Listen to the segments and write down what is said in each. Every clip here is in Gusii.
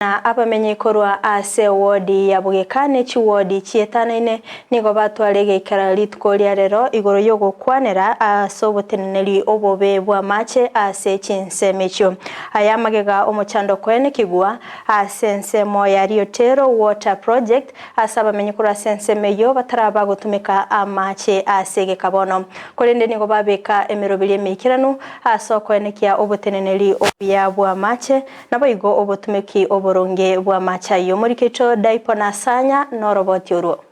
Na abamenyi korwa ase ewodi ya Bogeka ne chiwodi chietanaine nigo batware egeikaro rituko ria rero igoro y'ogokwanera ase oboteneneri obobe bw'amache ase chinsemo echio. Aya amagega omochando koenekigwa ase ensemo ya Riotero Water Project ase abamenyi korwa ase ensemo eyio bataraba gotumeka amache ase egeka bono. Korende nigo babeka emeroberi emeikeranu ase okoenekia oboteneneri obuya bw'amache Naboigo obotumeki oboronge bw'amache ayio. Omorikeito Daipo na Sanya noroboti orwo.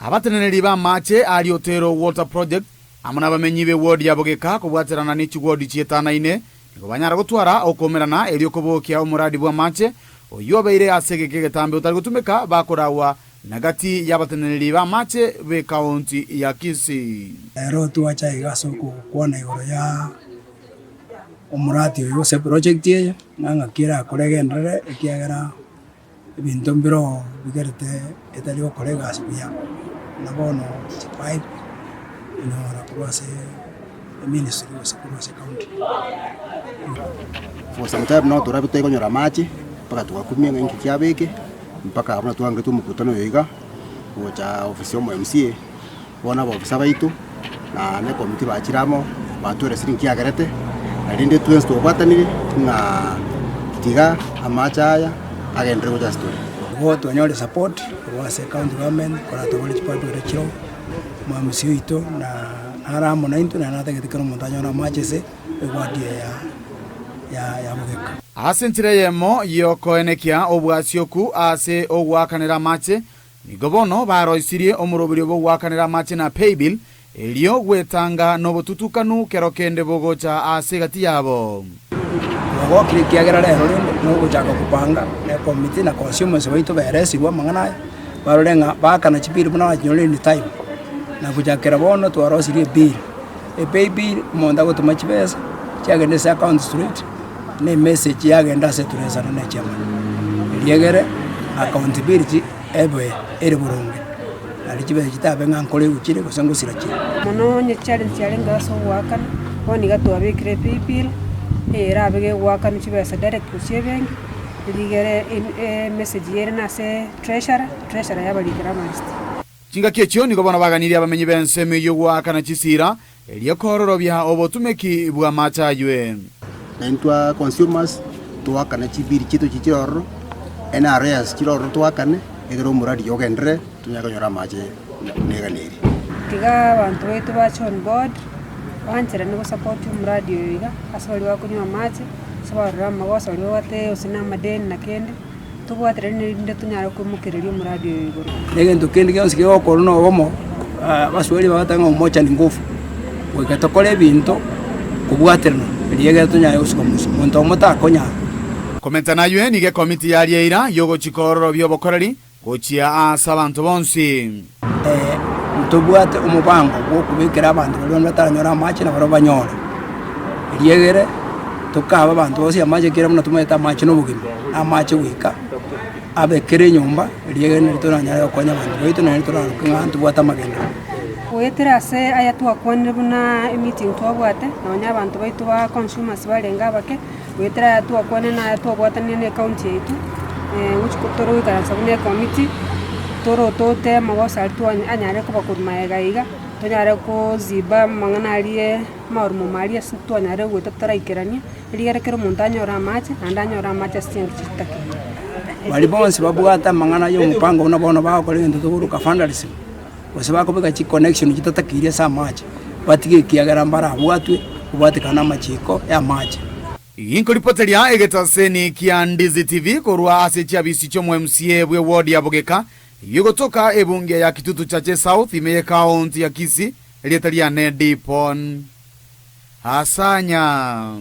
Abateneneri b'amache a Riotero Water Project amo nabamenyi b'eward ya Bogeka kobwaterana ne chiward chietanaine nigo banyara gotwara okoumerana erio kobokia omoradi bw'amache oyio obeire ase egeka egetambe otari gotumeka bakoragwa na gati y'abateneneri b'amache b'ekaonti ya Kisii. Ero twacha iga ase okokwana igoro ya omorati oyo gose eproject eye, ng'a ng'aki erakore egenderere ekiagera ebinto mbiroo bigerete etari gokora egasi buya. Buna bono chipipe onyora korwa ase eministry gose korwa ase ecounty. For some time nabo torabe tokonyora amache, mpaka togakumia ng'a inki kiabeke, mpaka buna twaangetwe omokutano oyo iga, gocha ofisi ya omo MCA. Bono abaofisa baito na ne committee bachire amo, batweresire inki kiagerete, na rende twensi twabwatanire ng'a tiga amache aya agenderere gocha ase tore. Igo twanyore support korwa ase county government koratobore chipipe eria chiroo, omomc oito na nare amo naintwe naende natagete kera omonto anyore amache ase eward eye ya ya Bogeka. Ase enchera eyemo y'okoenekia obwasioku ase ogoakanera amache, Nigo bono baroisirie omoroberio bw'ogoakanera amache na paybill, erio gwetanga nobotutukanu kero kende bogocha ase egati yabo. Twagokire ekiagera rero rende nogochaka kopanga na ekomiti na consumers baito beresirwe amang'ana aya, barore ng'a baakana chibill buna bachinyorire in time. Na gochakera bono twarosirie ebill, epay bill omonto agotoma chibesa chiagenda ase account straight. Na emessage yagenda ase eturesana ne echiamani, erio egere accountability ebe ere boronge, naende chibesa chitabe ng'a nkoregwa chire gose ngosira chire. Mono onye chichallenge chiarenge ase ogoakana, bono iga twabekire epaybill, eye erabe gegoakanwa chibesa direct gochia ebenki, rigere emessage ere nase treasurer, treasurer yabarikera amarisiti. Chingaki echio nigo bono baganirie abamenyi b'ensemo eyio goakana chisiira, erio kororobia obotumeki bw'amache aywe. Na intwe consumers toakane chibill chiaito chichire ororo, NRS chire ororo toakane, egere omoradi ogenderere tonyare konyora amache negani eria. Tiga abanto baito bache on board, bancherane gosupport omoradi oyo iga, ase baria bakonywa amache, ase barure amagoso baria babwate gose na amadeni na kende. Tobwaterane erinde tonyare koimokereria omoradi oyo igoro. Na egento kende gionsi kegokorwa na obomo, abaswahili bagoteba ng'a umoja ni nguvu, goika tokore ebinto kobwaterana erio egere tonyare gosuka mosio, monto omo takonyara. Komenta naywe nigo ekomiti yaria eira y'ogochika ororobia obokoreri gochia ase abanto bonsi. Ntobwate omobango bw'okobekera abanto baria bande bataranyore amache nabarabwo banyore. Erio egere tokabe abanto bonsi amache ekiagera buna tomaete amache na obogima, na amache goika abe kera enyomba, erio egere nari toranyare gokonya abanto baito naende toraroke ng'a ntobwate amagenderero. Goetera ase aya twakwanire buna emeeting twabwate, nonya abanto baito ba consumers barenge abake, goetera aya twakwanire na aya twabwatanire na ecounty yaito, gochi tore goikaransa buna ecommittee, torotote amagoso aria twa anyare koba korwa magega iga, tonyare koziba amang'ana aria amarumomo aria ase twanyarire goeta totaraikerania, erigere kera omonto anyore amache, naende anyore amache ase chingaki chitakeire. Baria bonsi babwate amang'ana ya omopango buna bono bagokora egento tokoroka vandalism, gose bakobeka chiconnection chitatakeiri ase amache, batige ekiagera mbarabwatwe kobwatekana namachiko y'amache. Ginkoripoteria egetaseni kia Ndizi TV korwa ase chiabisi chi'omo MCA bwe ward ya Bogeka eyio egotoka ebunge ya Kitutu Chache South ime ye county ya Kisii erieta riane Dipon Asanya.